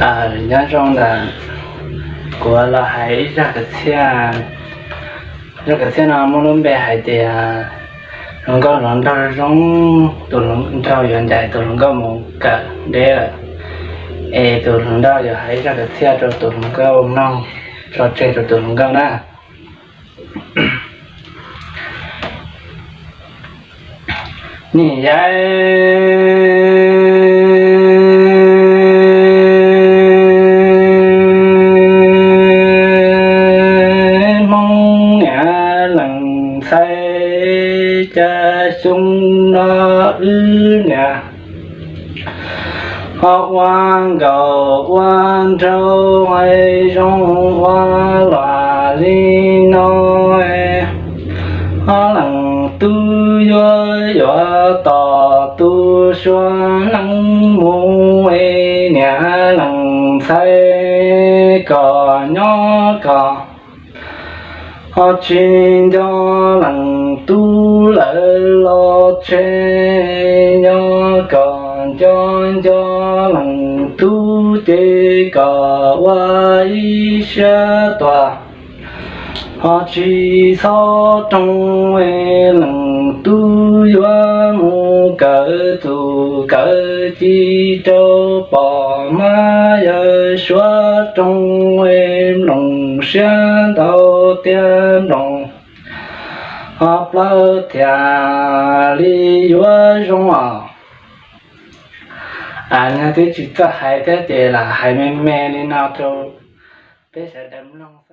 Nyob zoo ntawm kuv los hais ib zaj kwv txhiaj. Zaj kwv txhiaj no muaj lub npe hais tias hluas nkauj hluas nraug zoo, tus hluas nraug yuav ncaim tus hluas nkauj mus kawm deb lawm, es tus hluas nraug yuav hais ib zaj kwv txhiaj rau tus hluas nkauj mloog, tso tseg rau tus hluas nkauj na. Nim yaib Hmoob niam leej ntxhais, cas xyoo no wb niam ho ua nkauj ua nraug, zoo ua luaj li no. Ho leej tub yuav yuav tos tus suav leej mus, niam leej ntxhais kom nyob kom ho tsis nco leej tub lawm los tseg, nyob kom nco nco leej tub ces kom ua ib siab tuag, ho tsis txhob roog. Leej tub yuav mus kawm txuj kawm ci rau pog mab yawg suav roog, mloog siab ntau tiag mloog ho plaub thiaj li yuav zoo os. Yog twb tsis txawj hais thiab ces lam hais me me li no rau peb sawv daws mloog.